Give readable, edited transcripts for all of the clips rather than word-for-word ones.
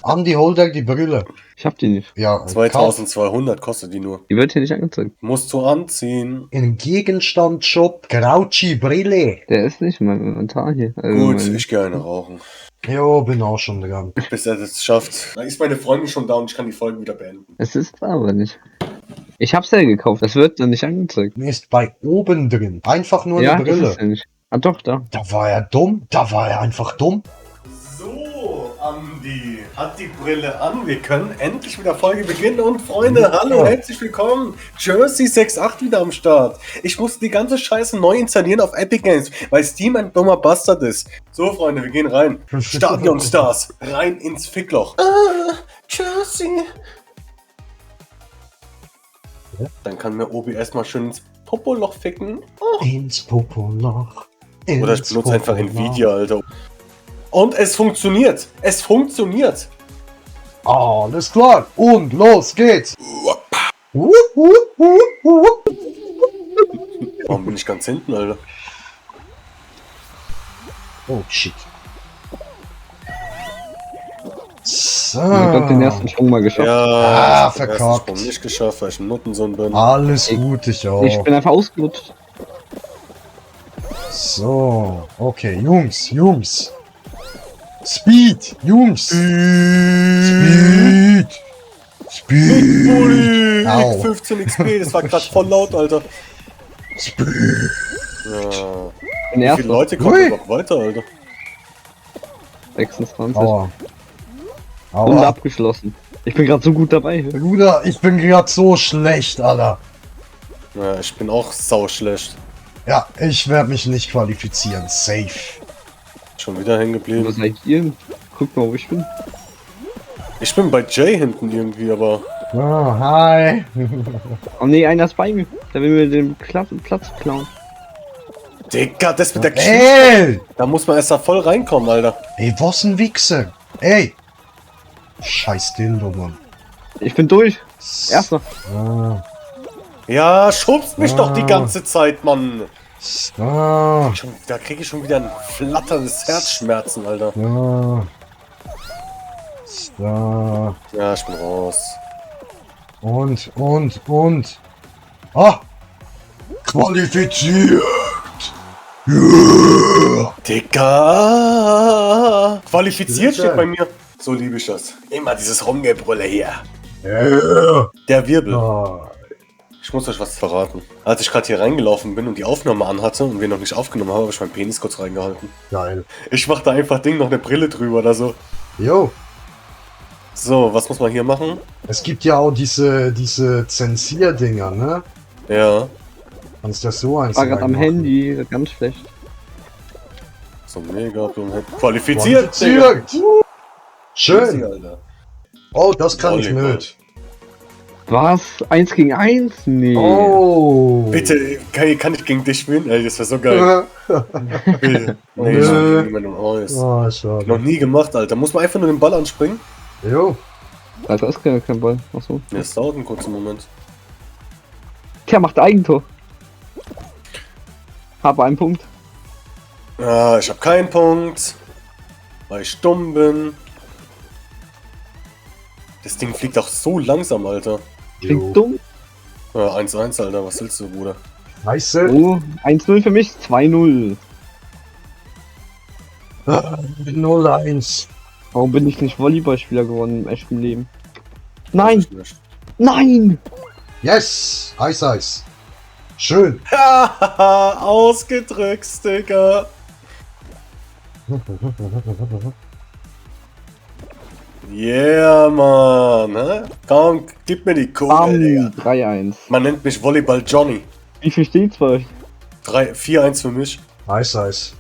Andi, hol dir die Brille. Ich hab die nicht. Ja, 2200 kostet die nur. Die wird hier nicht angezeigt. Musst du anziehen. im Gegenstandsshop Grouchy Brille. Der ist nicht in meinem Inventar hier. Also Gut, mein- ich gehe eine rauchen. Jo, bin auch schon dran. Bis er das schafft. Dann ist meine Freundin schon da und ich kann die Folge wieder beenden. Es ist da aber nicht. Ich hab's ja gekauft. Das wird dann nicht angezeigt. Ist bei oben drin. Einfach nur Ja, eine ist es Brille. ja nicht. Ah doch, da. Da war er dumm. Da war er einfach dumm. So, Andi hat die Brille an. Wir können endlich mit der Folge beginnen. Und Freunde, hallo, herzlich willkommen. Jersey 68 wieder am Start. Ich musste die ganze Scheiße neu installieren auf Epic Games, weil Steam ein dummer Bastard ist. So, Freunde, wir gehen rein. Stadion Stars. Rein ins Fickloch. Jersey. Ja? Dann kann mir Obi erstmal schön ins Popoloch ficken. Ins Popoloch. Oder ich benutze einfach Nvidia, Alter. Und es funktioniert. Es funktioniert. Alles klar. Und los geht's. Warum bin ich ganz hinten, Alter? Oh, shit. So. Ich hab den ersten Sprung mal geschafft. Ja, ich hab den ersten verkackt. Sprung nicht geschafft, weil ich ein Nuttensohn bin. Alles gut, ich auch. Ich bin einfach ausgelutscht. So, okay, Jungs. Speed, Jungs. Speed. Ui, Au. 15 XP, das war gerade voll laut, Alter. Speed. Ja. Den Wie viele ersten Leute kommen Ui. überhaupt weiter, Alter? 26. Aua. Und Aua. abgeschlossen. Ich bin gerade so gut dabei. Bruder, ich bin gerade so schlecht, Alter. Ja, ich bin auch sau schlecht. Ja, ich werde mich nicht qualifizieren. Safe. Schon wieder hängen Wo geblieben. seid ihr? Guck mal, wo ich bin. Ich bin bei Jay hinten irgendwie, aber... Oh, hi. Oh ne, einer ist bei mir. Der will mir den Platz klauen. Digga, das mit der Geschichte. Ey! Da muss man erst da voll reinkommen, Alter. Ey, was ein Wichser. Ey. Scheiß Dildo, Mann. Ich bin durch. Erster. Ah, Ja, schubst mich doch die ganze Zeit, Mann. ah, Da kriege ich schon wieder ein flatterndes Herzschmerzen, Alter. ah. So. Ja, ich bin raus. Und. Ah! Qualifiziert! Digga! Qualifiziert steht bei mir. So liebe ich das. Immer dieses Rumgebrülle hier. Yeah. Der Wirbel. Ah. Ich muss euch was verraten. Als ich gerade hier reingelaufen bin und die Aufnahme anhatte und wir noch nicht aufgenommen haben, habe ich meinen Penis kurz reingehalten. Geil. Ich mach da einfach Ding noch eine Brille drüber oder so. Jo, So, was muss man hier machen? es gibt ja auch diese Zensierdinger, ne? Ja. Kannst ja so eins Ich war gerade am reinmachen. Handy. Ganz schlecht. So mega dumm. Qualifiziert! Qualifiziert! Easy, Schön! Alter. Oh, das kann ich Volleyball. nicht. Was? 1 gegen 1? Nee. Oh! Bitte, kann ich gegen dich spielen? Ey, das wäre so geil. Bitte. Nee, ich Nö. gegen jemanden aus. Oh, Noch schade. nie gemacht, Alter. Muss man einfach nur den Ball anspringen? Jo. Alter, ist kein Ball. Achso. Ja, es dauert einen kurzen Moment. Tja, macht Eigentor. Habe einen Punkt. Ah, ich habe keinen Punkt. Weil ich dumm bin. Das Ding fliegt auch so langsam, Alter. Klingt dumm. Ja, 1-1, Alter. Was willst du, Bruder? Scheiße. Oh, 1-0 für mich, 2-0. 0-1. Warum bin ich nicht Volleyballspieler geworden im echten Leben? Nein! Ich nicht. Nein! Yes! Eis. Schön. Hahaha, ausgedrückt, Digga. Yeah, Mann. Hä? Komm, gib mir die Kugel, Digga. Bam! 3-1. Man nennt mich Volleyball Johnny. Wie viel steht's bei euch? 4-1 für mich. Eis.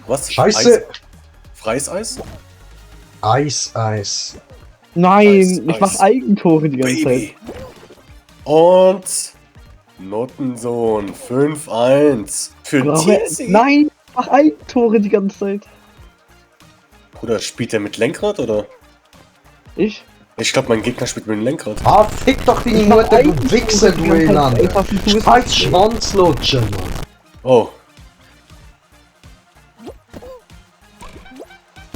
Was? Scheiße. Eis? Freies Eis? Eis. Nein! Eis, Ich mach Eis. Eigentore die ganze Zeit. Baby. Und Nuttensohn 5-1 für Aber, TC. nein! Ich mach Eigentore die ganze Zeit. Bruder, spielt der mit Lenkrad oder? Ich? Ich glaube, mein Gegner spielt mit dem Lenkrad. Ah, fick doch die Ich mach Mutter, du Eigentore Wichser, die du ganze Zeit. Elande. Ey, was ist los? Scheiß Schwanzlutscher, Mann. Oh.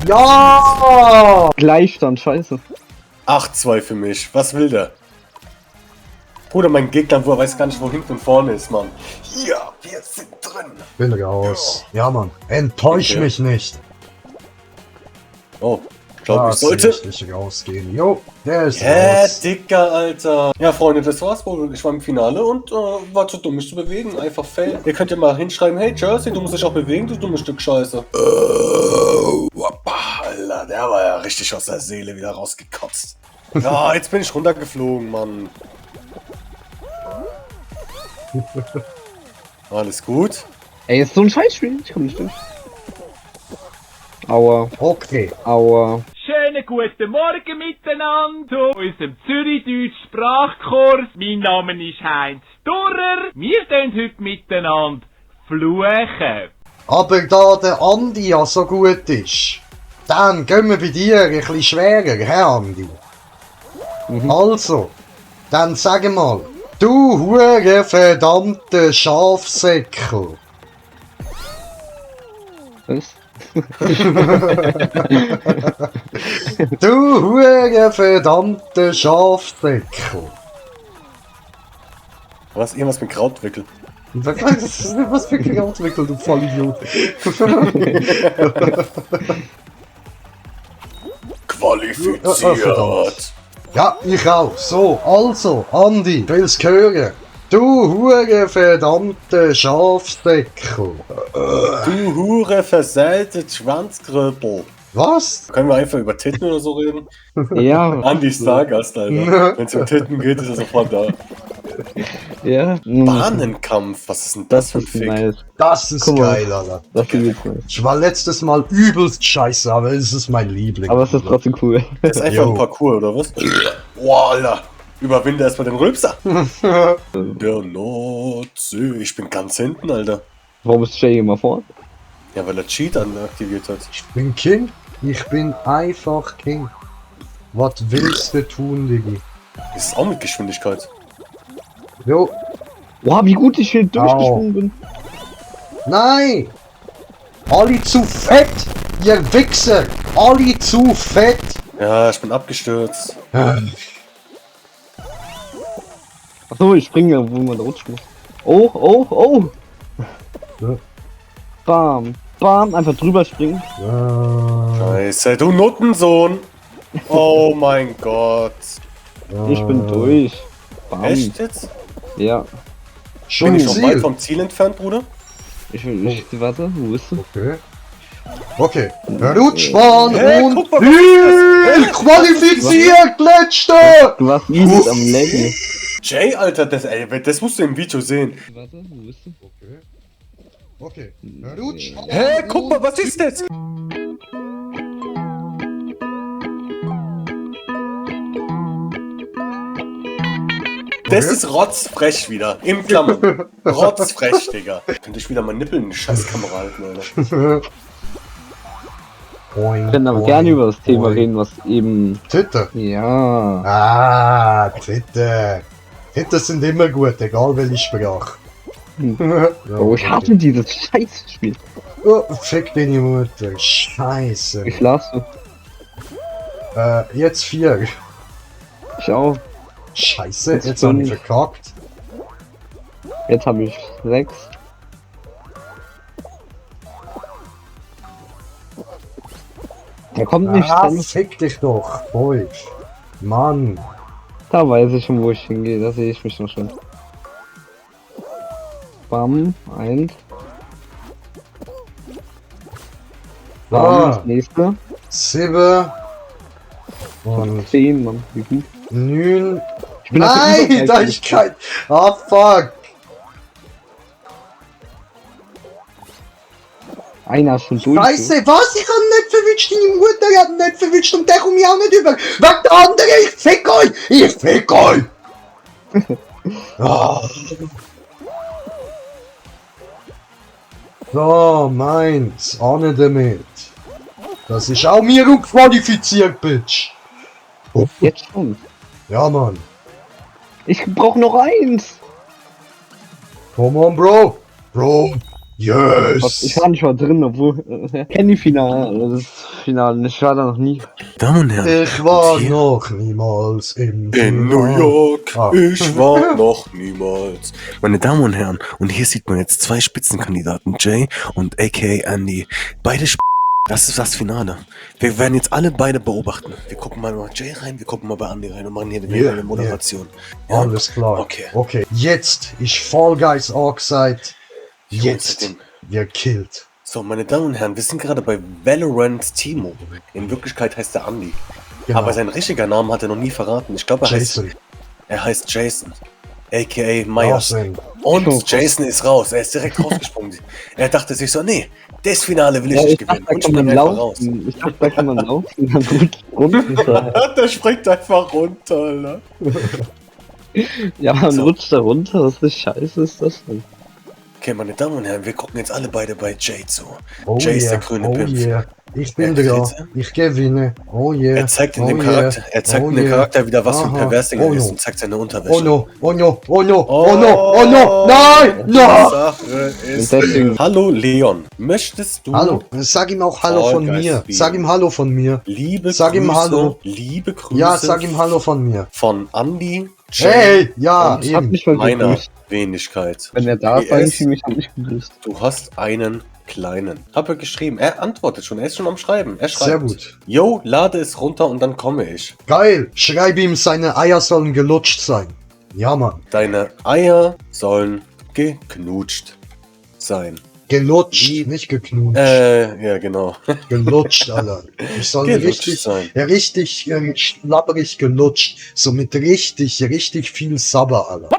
Ja! Gleichstand, scheiße. 8-2 für mich. Was will der? Bruder, mein Gegner, wo er weiß gar nicht, wo hinten und vorne ist, Mann. Ja, wir sind drin. Bin raus. Ja, Mann. Enttäusch Okay. mich nicht. Oh, ich glaube, ich Lass sollte. mich nicht rausgehen. Jo, der ist Hä, raus. Dicker, Alter. Ja, Freunde, das war's wohl. Ich war im Finale und war zu dumm, mich zu bewegen. Einfach fail. Ihr könnt ja mal hinschreiben, hey Jersey, du musst dich auch bewegen, du dummes Stück Scheiße. Alter, der war ja richtig aus der Seele wieder rausgekotzt. Ja, jetzt bin ich runtergeflogen, Mann. Alles gut? Ey, ist so ein Scheißspiel. Ich komm nicht durch. Aua, Okay. aua. Schönen guten Morgen miteinander zu unserem Zürich-Deutsch-Sprachkurs. Mein Name ist Heinz Durrer. Wir tun heute miteinander fluchen. Aber da der Andi ja so gut ist, dann gehen wir bei dir ein bisschen schwerer, Herr Andi. Also, dann sag mal, du hure verdammte Schafsäckel. Was? Du hure verdammte Schafsäckel. Was? Irgendwas mit Krautwickel. Was für ein Auswickel, du Vollidiot. Qualifiziert. Ja, ich auch. So, also, Andi, ich will's hören. Du hure verdammte Schafsäckel. Du Hure versäte Schwanzkröpel. Was? Können wir einfach über Titten oder so reden? Ja, Andi Stargast, Alter. Wenn es um Titten geht, ist er sofort da. ja. Bahnenkampf, was ist denn das für ein ist Fick? nice. Das ist Guck mal. geil, Alter. Das ist jetzt nice. Ich war letztes Mal übelst scheiße, aber es ist mein Liebling. Aber es ist trotzdem cool. Das ist einfach Jo. ein Parcours, oder was? Boah, Alter. Überwinde erstmal den Rülpser. Der Nordsee. Ich bin ganz hinten, Alter. Warum ist Jay immer vor? Ja, weil er Cheat aktiviert hat. Ich bin King. Ich bin einfach King. Was willst du tun, Diggi? Das ist auch mit Geschwindigkeit. Jo. Boah, wie gut ich hier durchgesprungen bin. Nein! Alle zu fett! Ihr Wichser! Alle zu fett! Ja, ich bin abgestürzt. Achso, ich springe, wo man rutschen muss. Oh, oh, oh! Ja. Bam, bam, einfach drüber springen. Scheiße, du Nuttensohn. Oh mein Gott. Ich bin durch. Bam. Echt jetzt? Ja. Schon Bin im ich noch weit Ziel. vom Ziel entfernt, Bruder? Warte, wo bist du? Okay. Okay. Rutschbahn Hey, und guck mal, Ziel! Qualifiziert, letzter! Du warst übelst am Laggen. Jay, Alter, das musst du im Video sehen. Warte, wo bist du? Okay. Okay. Rutschbahn. Hä, guck mal, was ist das? Das ist rotzfrech wieder. Im Klammern. Rotzfrech, Digga. Könnte ich wieder mal Nippel in die Scheißkamera halten, Alter. Boing, Wir können aber boing, gerne über das Thema boing. reden, was eben. Titte. Ja. Ah, Titte. Titte sind immer gut, egal welche Sprache. Ja, Oh, ich hasse dieses Scheißspiel. Oh, fick deine Mutter. Scheiße. Wie viel hast du? Jetzt 4. Ich auch. Scheiße, Jetzt jetzt haben wir 5. verkackt. Jetzt habe ich 6. Da kommt nichts Ah, dran. fick dich doch, Boy. Mann. Da weiß ich schon, wo ich hingehe. Da sehe ich mich noch schon. Bam, 1. Bam, Ah. das nächste. 7. Und 10, Mann. Wie gut. 9. Ich bin auf der Nein, Überseite da ich kein. Ah, fuck. Einer ist schon durch. Scheiße, was? Ich hab nicht verwünscht, deine Mutter hat nicht verwünscht und der kommt mir auch nicht über. Weg der andere, ich fick euch! Ich fick euch! Ah. So, meins, ohne damit. Das ist auch mir unqualifiziert, Bitch. Jetzt schon. Ja, Mann. Ich brauch noch 1. Come on, Bro. Bro. Ich Yes. war nicht mal drin, obwohl. Candy-Finale. Das ist Finale. Ich war da noch nie. Damen und Herren. Ich war hier noch niemals im in New Finale. York. Ah. Ich war noch niemals. Meine Damen und Herren, und hier sieht man jetzt zwei Spitzenkandidaten, Jay und aka Andy. Beide das ist das Finale. Wir werden jetzt alle beide beobachten. Wir gucken mal bei Jay rein, wir gucken mal bei Andy rein und machen hier eine Moderation. Ja? Alles klar. Okay. Jetzt ist Fall Guys angesagt. Jungs, Jetzt den- wird killt. So, meine Damen und Herren, wir sind gerade bei Valorant Timo. In Wirklichkeit heißt er Andy. Genau. Aber sein richtiger Name hat er noch nie verraten. Ich glaube, Jason. er heißt Jason. A.k.a. Myers. Jason. Und Jason ist raus. Er ist direkt rausgesprungen. Er dachte sich so, nee, das Finale will ich nicht gewinnen. Und springt einfach raus. Ich dachte, da kann man laufen. Dann runter. Der springt einfach runter, Alter. Ja, man So. rutscht da runter. Was für Scheiße ist das denn? Okay, meine Damen und Herren, wir gucken jetzt alle beide bei Jay zu. Oh Jay ist yeah. der grüne Oh Pimpf. yeah. Ich bin Er dran. kriegt- Ich gewinne. Oh yeah. Er zeigt in oh dem yeah. Charakter, er zeigt Oh in dem yeah. Charakter wieder, was für ein Aha. Perversling Oh er ist no. und zeigt seine Unterwäsche. Oh no, oh no, oh no, oh no, oh no, nein, Die no! Sache ist, Und deswegen- Hallo Leon, möchtest du Hallo, sag ihm auch Hallo Fall von Guys mir. spielen. Sag ihm Hallo von mir. liebe Sag Grüße, ihm Hallo. liebe Grüße Ja, sag ihm Hallo von mir. von Andy, Jay Hey, ja, Ich hab eben. mich mal meiner gegrüßt. Wenigkeit. Wenn er da PS, war, ich mich hab mich gegrüßt. Du hast einen kleinen. Hab er geschrieben. Er antwortet schon. Er ist schon am Schreiben. Er schreibt. Sehr gut. Yo, lade es runter und dann komme ich. Geil. Schreib ihm, seine Eier sollen gelutscht sein. Ja, Mann. Deine Eier sollen geknutscht sein. Gelutscht, Wie- nicht geknutscht. Ja, genau. Gelutscht, Alter. Ich soll Gelutscht richtig, sein. richtig schlabberig gelutscht. So mit richtig viel Sabber, Alter.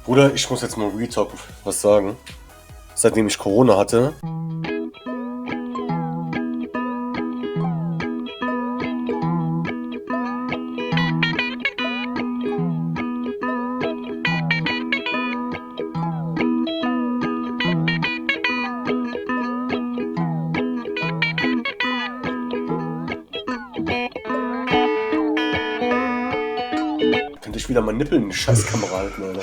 Bruder, ich muss jetzt mal Real Talk was sagen. Seitdem ich Corona hatte, könnte ich wieder mal Nippel in die Scheißkamera halten, Alter.